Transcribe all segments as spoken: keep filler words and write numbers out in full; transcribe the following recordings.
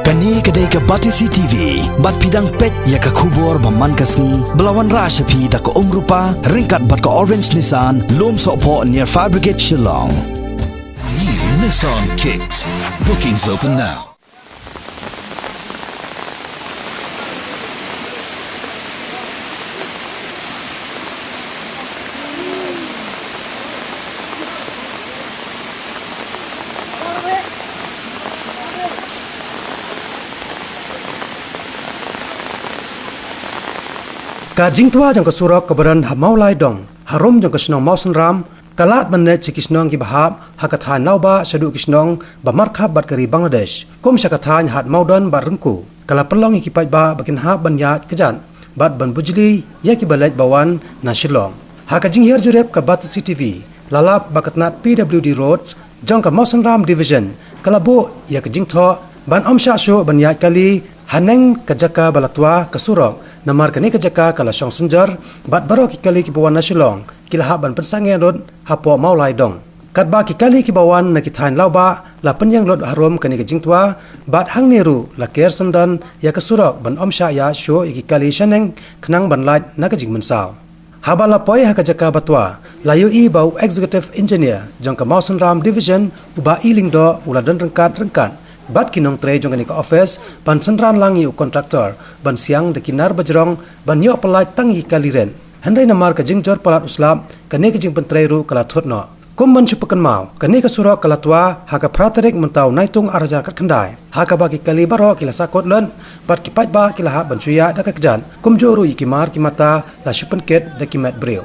Kane ka dei ka Batesi T V, bad phi dang peit ïa ka khubor ba man ka sngi, ba la wanrah sha phi da ka Umrupa, ryngkat bad ka Orange Nissan, Lumsohphoh near Fire Brigade Shillong. New Nissan Kicks. Bookings open now. Ka jingtwa jong ka surok kaba don ha Mawlai Dong, harum jong ka shnong Mawsynram, ka lad ban leit sha ki shnong kiba hap ha ka thaiñ Lawbah shaduh ki shnong ba markhap bad ka ri Bangladesh, kum sha ka thaiñ Hat Mawdon bad Ryngku. Ka la pynlong ïa ki paidbah ba kin hap ban ïaid kjat bad ban bujli ïa kiba leit ba wan na Shillong. Ha ka jinghiar jurip ka Batesi T V la lap ba ka tnat P W D Roads jong ka Mawsynram Division ka la buh ïa ka jingthoh ban ym shah shuh ban ïaid kali haneng ka jaka ba la twa ka surok, namar kane ka jaka ka la shong synjor bad baroh ki kali kiba wan na Shillong ki la hap ban pynsangeh lut hapoh Mawlai Dong. Katba ki kali kiba wan na ki thaiñ Lawbah la pynïeng lut harum kane ka jingtwa, bad hangne ruh la ker syndon ïa ka surok ban ym shah ïaid shuh ïa ki kali shaneng khnang ban lait na ka jingmynsaw. Haba la poi ha ka jaka ba twa, la ïohi ba u Executive Engineer jong ka Mawsynram Division, u Bah E. Lyngdoh, u la don ryngkat ryngkat bad ki nongtrei jong kane ka office ban synran lang ïa u contractor ban siang da ki nar bajrong ban ïoh pyllait tang ïa ki kali rit. Hynrei namar ka jingjur palat u slap, kane ka jingpyntrei ruh ka la thut noh. Kum ban shu pynkynmaw, kane ka surok ka la twa ha ka phra tarik mynta u Naitung ar hajar khatkhyndai, ha kaba ki kali baroh ki la sahkut lut bad ki paidbah ki la hap ban shu ïaid da ka kjat, kumjuh ruh ïa ki mar ki mata la shu pynkit da ki met briew.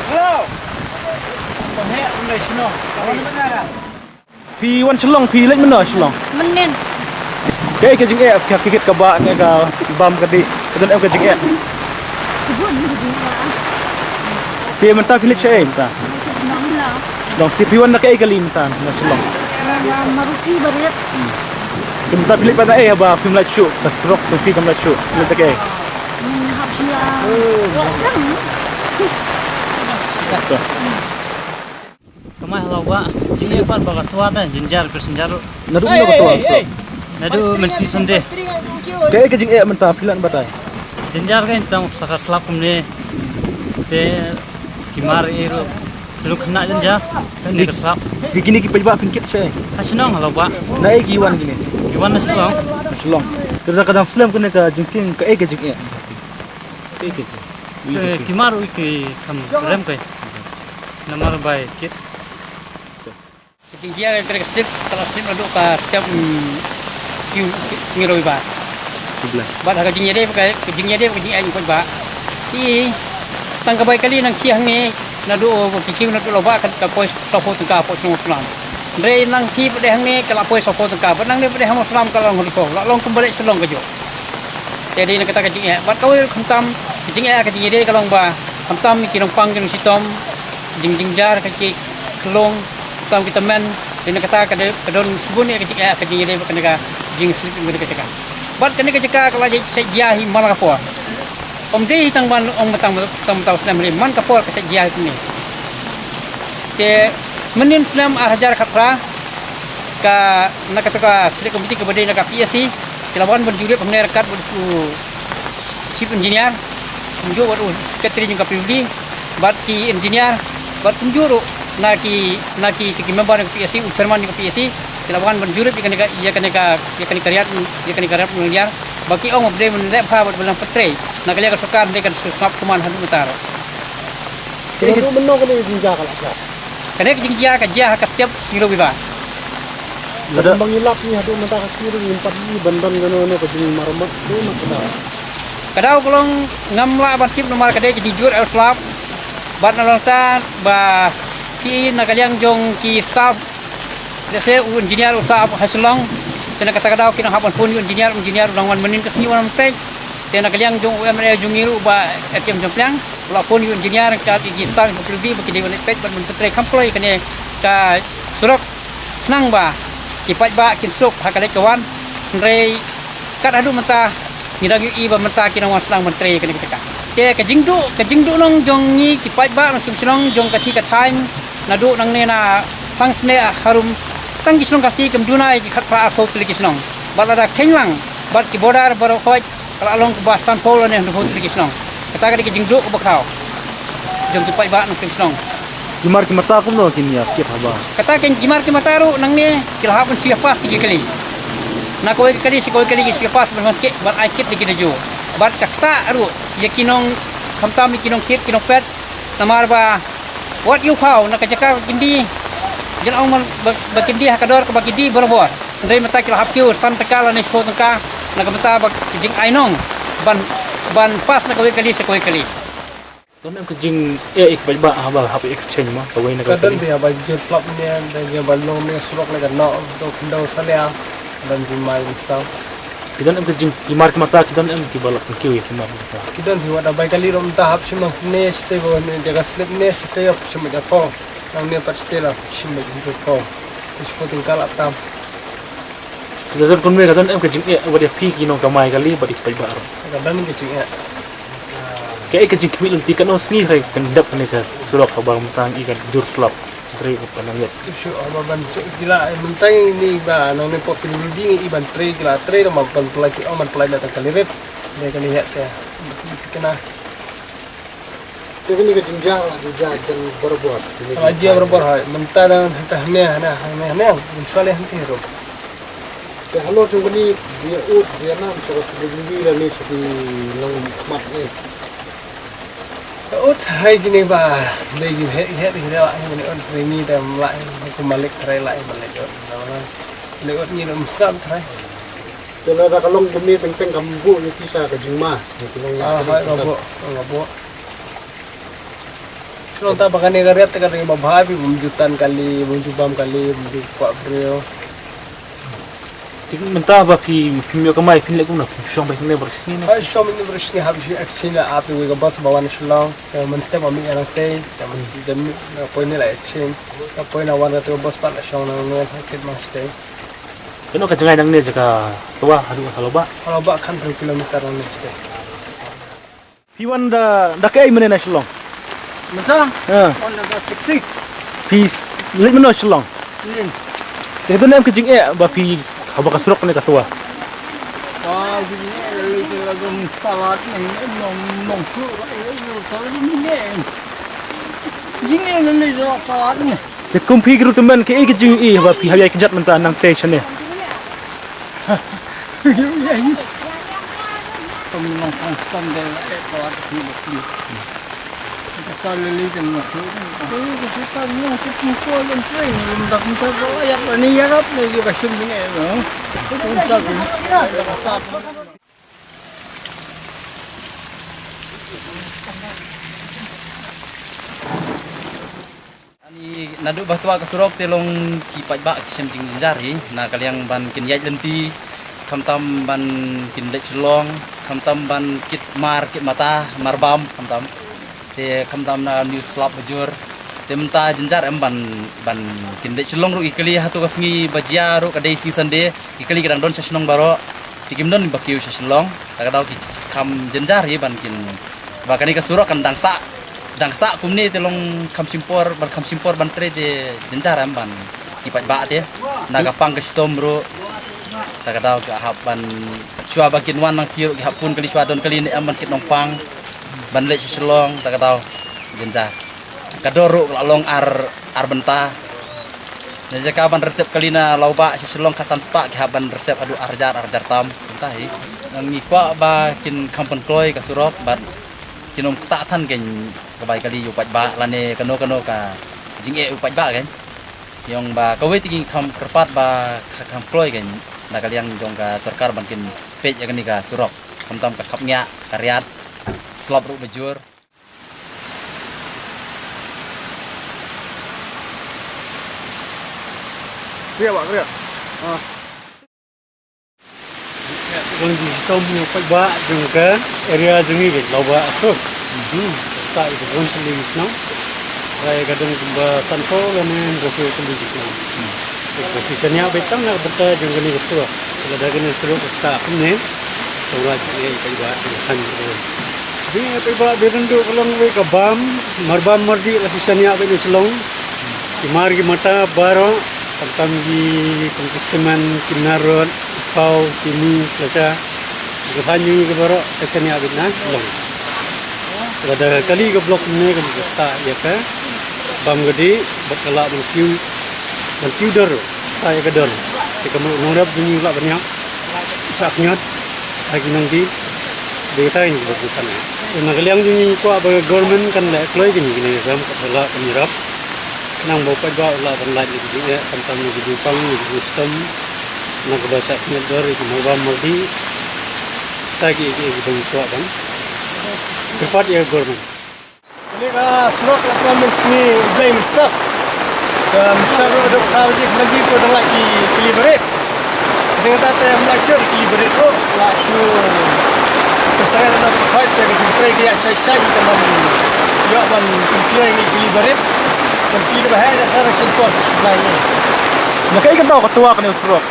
Hello. Phi wan Shillong, phi leit mynno Shillong? Mynnin. Kaei ka jingeh phi, ka kit kaba ne ka bam ka dih, ka don em ka jingeh? Shibun ka jingeh. Phi mynta phi leit shaei mynta? Shillong. Shillong. Phi, phi wan na kaei kali mynta na Shillong? Na, na Maruti barit. Phi mynta phi leit pat na ei haba phim lait shuh, ka surok phi kam lait shuh, mynta kaei? Hmm, hap shuh. Ka mai ha Lawbah, jingeh pat ba ka twa te, jynjar ka jynjar ruh. Naduh mynno ka twa? Naduh mynstep Sunday. Kaei ka jingeh mynta phi lah ban batai? Jynjar ka, tang sa ka slap kumne. Te ki mar ei ruh. Lum khynnah jynjar. Kane ka slap. Ki, kine ki paidbah phin kit shaei? Ha shnong ha Lawbah. Na ei ki wan kine? Ki wan na Shillong. Na Shillong. Te da ka dang slem kane ka jingkieng, kaei ka jingeh? Kaei ka jingeh? Te ki mar ruh ki kham rem kai. Namar ba kit. Ka jingjia ka, ka slip, ka la slip naduh ka step, mm, sngi, sngi Robibar. Bad ha ka jingïadei ka, ka jingïadei ka jingïaid, eh, ba. Te tang ka bai kali nang thie hangne naduh, ki thie naduh Lawbah ka, ka poi sawphew tyngka hapoh shnong Mawsynram. Hynrei nang thie pat de hangne ka la poi sawphew tyngka. Bad nangne pat de ha Mawsynram ka long hynriew phew. La long kumba leit Shillong kajuh. Te dei na kata ka jingeh. Bad kawei ruh khamtam ka jingeh ka jingïadei ka long ba khamtam ki nongpang ki nongshitom, jing, jingjynjar ka ki khyllung, khamtam ki tymmen, dei na kata ka dei, ka don shibun ïa ka jingeh ka jingïadei bad kane ka jingslip ïa kane ka jaka. Bad kane ka jaka ka la jia, jia hi man la ka por. Ym dei tang ban ong tang, tang, tang snem, hynrei man ka por ka jia hi kumne. Te mynnin snem ar hajar khatphra, ka, na kata ka select committee kaba dei na ka P S C, ki la wan ban jurip hangne ryngkat bad u chief engineer, kumjuh bad u secretary jong ka P W D, bad ki engineer, bad kumjuh ruh na ki, na ki, ki member jong ka P S C, u chairman jong ka P S C, ki la wan ban jurip ïa kane ka, ïa kane ka, ïa kane ka riat, ïa kane ka riat engineer, ba ki ong ba dei ban leh bha bad ban pyntrei na ka liang ka sorkar, dei kan sngap kumne haduh mynta ruh. Te haduh mynno kane ka jingjia ka la jia? Kane ka jingjia ka jia ha ka step sngi Robibar. Lada ba ngi lap ngi haduh mynta ka sngi ruh ngim pat ïohi ban don kano kano ka jingmaramot, dei ma ka daw. Ka daw ka long ngam lah ban tip namar ka dei ka jingjur ïa u slap. Bad na long ta ba ki na ka liang jong ki staff, lehse u engineer u sah ha Shillong. Te na kata ka daw ki nang hap ban phone ïa u engineer, u engineer u nang wan mynnin ka sngi wan peit. Te na ka liang jong u M L A jong ngi ruh Bah T M Jompliang, u la phone ïa u engineer, ka, ïa ki staff jong ka P W D ba ki dei ban leit peit bad ban pyntrei kham kloi kane ka surok, khnang ba ki paidbah kin suk ha ka leit ka wan. Hynrei kat haduh mynta Ngi dang ïohi ba mynta ki nang wan sdang ban trei kane ka jaka. Te ka jingduh, ka jingduhnong jong ngi ki paidbah nongshong shnong jong ka thaiñ ka thaiñ, naduh nangne na Phangsneh harum, tang ki shnong Khasi kim duna ïa ki khatphra arphew tylli ki shnong. Bad lada kheiñ lang bad ki border baroh khoit, ka la long kaba sanphew lane hynriewphew tylli ki shnong. Kata ka dei ka jingduh kaba khraw jong ki paidbah nongshong shnong. Ki mar ki mata kumno kin ïa kit haba? Kata kin ki mar ki mata ruh nangne ki la hap ban shu ïa pass ki kali. Na kawei ka kali sha kawei ka kali ki shu ïa pass ban wan kit, ban ai kit da ki da ju. Bad ka ktah ruh ïa ki nong, khamtam ïa ki nongkit ki nongpet. Namar ba wat ïoh phaw na ka jaka ba kin die, jan ong ba, ba kin die ha ka dor kaba kin die barabor. Hynrei mynta ki la hap kiew san tyngka lane shiphew tyngka na ka bynta ba ka jingai nong ban, ban pass na kawei ka kali sha kawei ka kali. Don em ka jingeh ïa ki paidbah haba hap exchange ma kawei na kawei ka don ka kali? Bia ba jur slap ne, da jur ba long ne surok ne ka noh, do khyndew salia, don jingmai jingsaw. Ki don em ka jing, ki mar ki mata ki don em kiba la pynkiew ïa ki mar ki mata? Ki don hi, wat da bai kali ruh mynta hap shim ne shatei ba ne jaka slip ne shatei hap shim da phew. Nangne pat shatei la shim da jingkiew phew. Te shiphew tyngka la tam. Te don kumne ka don em ka jingeh wat ïa phi ki nongkamai kali bad ïa ki paidbah ruh? Ka don ka jingeh. Kaei ka jingkhmih lynti katno sngi hynrei kan dep kane ka surok haba mynta ngi ka jur slap. Trei ka pynang ïa. Tip shu haba ban shu ki la mynta ngi ba nangne pop pin building ngi ban trei ki la trei da ma ban pynlait ki ong ban pynlait na tang kali rit. Dei kali ïa te. Kena. Te kane ka jingjia la jingjia jan barabor. Kane ka la jia jingjia barabor hai. Mynta da hynta hynne hynne hynne hynne. Mynshuwa leh hynte ruh. Te halor jong kane jia ut jia nam sha ka jingbi lane sha ki nongkhmat ne. Ka ut hai kine ba dei ki heh heh ki la ngi ne ut ri ngi da la ngi ku malik trai la ngi malik ut. Leh ut ngi da mskam trai. Te lada ka long kumne teng teng kam buh ïa ki sa ka jingma. Ïa ki long ïa Ah, ki hai, long ka buh, ka buh. Shu long ta ba kane ka riat te ka dei ba bha phi bym ju tan kali, bym ju bam kali, bym ju kwah briew. Te mynta ba phi, phim ïoh kamai phin leh kumno, phi shong ba kine ba shisngi ne? Hai, shong ba kine ba shisngi hap shu exchange la ap wei ka bus ba wan Shillong. Te mynstep ma mi ïa nang tei, te mynstep na poi ne la exchange. Na poi na wan ka te ka bus pat la shong nangne, ha kit ma shatei. Kano ka jngai nangne jaka Twa haduh ha Lawbah? Ha Lawbah khatphra kilometer nangne shatei. Phi wan da, da kaei mynne na Shillong? Mynta? Ha. Wan da taxi. Phi s-, leit mynno Shillong? Nin. Te don em ka jingeh ba phi haba ka surok ne ka Twa? Ba jingeh leit la dong palat ne nong nong su ra eh, eh, eh, eh. Jingeh leit la palat ne. Te kum phi ki ruh tymmen kaei ka jingïohi haba phi hap ïaid kjat mynta nangtei shane? Kum nongpang sandal eh palat phi leh phi. Ka sa lili ka nong su. Eh, ka sa nong su phi ko lem phi. Lem dak mynta ko ïap ni ïarap ni ka shim jingeh no. Kum sa ki. Ani naduh ba Twa ka surok te long ki paidbah ki shem jingjynjar hi na ka liang ban kin ïaid lynti, khamtam ban kin leit Shillong, khamtam ban kit mar kit mata, mar bam khamtam. Te khamtam na new slap bajur. Te mynta jynjar em ban, ban kin leit Shillong ruh ki kali hato ka sngi ba jia ruh ka dei sngi Sunday. Ki kali ka dang don sha shnong baroh. Te kim don ba kiew sha Shillong. Ta ka daw ki kham jynjar hi ban kin ba kane ka surok kan dang sah, dang sah kumne te long kham shim por, ban kham shim por ban trei te jynjar em ban ki paidbah te. Na ka pang ka shitom ruh. Ta ka daw ka hap ban shuwa ba kin wan nang ki ruh ki hap phone kali shuwa don kali ne em ban kit nongpang. Ban leit sha Shillong ta ka daw jynjar. Ka dor ruh ka la long ar, ar bynta. Na jaka ban rcep kali na Lawbah sha Shillong ka san spah ki hap ban rcep haduh ar hajar, ar hajar tam. Bynta hi. Ngi kwah ba kin kham pynkloi ka surok bad kin ym ktah than kein ka bai kali ïa u paidbah lane kano kano ka jingeh u paidbah kein. Ïong ba kawei te ki kham kyrpad ba ka kham kloi kein na ka liang jong ka sorkar ban kin peit ïa kane ka surok. Khamtam ka khapngiah, ka riat, slap ruh bajur. Kriah, bah, kriah. Ah. Wan ji tom mo pat ba jong ka area jong ngi ke Lawbah Sur. Hmm. Ta ita wan sili sno. Rai ka dong ba santo lane ro ke sili sno. Hmm. Ko si chania betang na beta jong kani ka sur. Lada kani sur ka ta kumne. Tawra chane ka iba ka khan. Bi ka iba bi rindu ka long wei ka bam, marbam mardi la shisha nia wei ni chelong. Ki mar ki mata baroh, khamtam ki kum ki semen, ki narot, ki pau, ki mi, ki lacha. Ki khan ni ki baroh ka shisha nia wei na chelong. Lada kali ka block ne ka block ta ïa ka bam ka di, bad ka lah ban kiew, ban kiew dor, ta ïa ka dor. Te ka mut nongrep jong ngi lah ban ïap, sa khñiot ha ki nongdie. Dei ta ïa ngi ba ki san. Na ka liang jong ngi kwah ba ka government kan leh kloi kine kine ka kam, ka lah kan ïarap. Khnang ba u paidbah u lah ban lait ïa ki jingeh, khamtam ïa ki jingpang, ïa ki jingshitom. Na kaba sa khñiot dor ïa ki marbam mardi. Ta ki ki ki ban kwah ban kyrpad ïa ka government. Kane ka surok la kwah mynsngi U Blei mynstep. Ka mynstep ruh dok ka jik lagi ko dang la ki kili barit. Dang ta te mla sure kili barit ruh la shu. Ka saya na ka fight te ka jingtrei ka ïa shai shai ka man. Ïa ban kumpiang ni kili barit. Kan kili bahai da ka rashin ko supply ni. Na kai ka tau ka tua kane surok.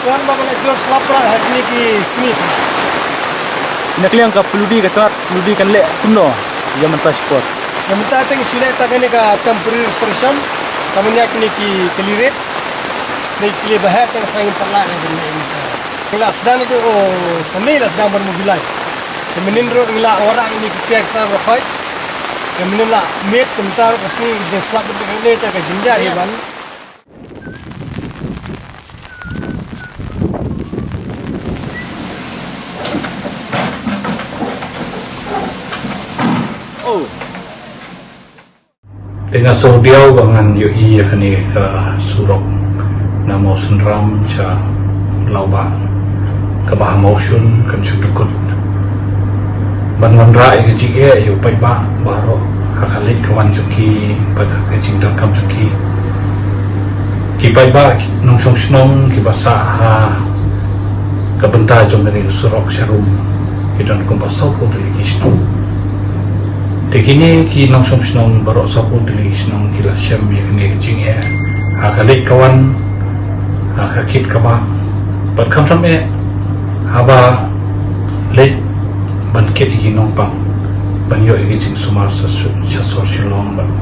Tuan ba ka leh jor slap prak ha kine ki sngi. Na ka liang ka pyludi ka tnat, pyludi kan leh kumno ïa mynta shipor. Ïa mynta teng shu leh ta kane ka temporary restoration. Ka mynta kine ki kali rit. Kine ki kali bahai teng ka ngin pat leh na kine mynta. Ngi la sdang tu, oh, Sunday la sdang ban mobilize. Te mynnin ruh ngi la warak kine ki pia ki tnat ruh khoi. Te mynnin la miet, te mynta ruh ka sngi jingslap bad kane te ka jingjar hi ban. Te nga sngewdiaw ba ngan ïohi ïa kane ka surok na Mawsynram sha Lawbah. Kaba ha Mawshun kan shu dukut. Ban wanrah ïa ka jingeh ïa u paidbah baroh ha ka leit ka wan jong ki bad ha ka jingdonkam jong ki. Ki paidbah ki nongshong shnong kiba sah ha ka bynta jong kane ka surok sharum ki don kumba sawphew tylli ki shnong. Te kine ki nongshong shnong baroh sawphew tylli ki shnong ki la shem ïa kane ka jingeh ha ka leit ka wan, ha ka kit ka bah, bad khamtam eh haba leit ban kit ïa ki nongpang ban ïoh ïa ki jingsumar sha su-, sha sor Shillong bad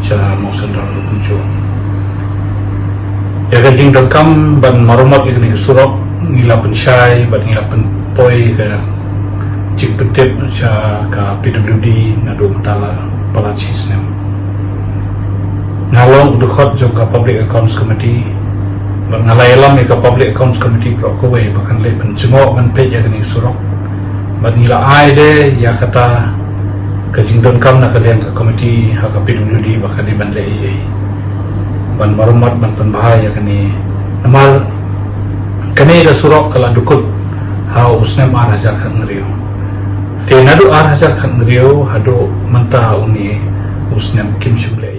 sha Mawsynram ruh kumjuh. Ïa ka jingdonkam ban maramot ïa kane ka surok ngi la pynshai bad ngi la pynpoi ka jingpyntip sha ka P W D naduh mynta la palat shi snem. Nga long u dkhot jong ka Public Accounts Committee bad nga la ïalam ïa ka Public Accounts Committee baroh kawei ba kan leit ban jngoh ban peit ïa kane ka surok. Bad ngi la ai de ïa kata ka jingdonkam na ka liang ka committee ha ka P W D ba ka dei ban leh ei ei ban maramot ban pynbha ïa kane. Namar kane ka surok ka la dukut ha u snem ar hajar khathynriew. Te naduh ar hajar khathynriew haduh mynta une u snem kim shym leh.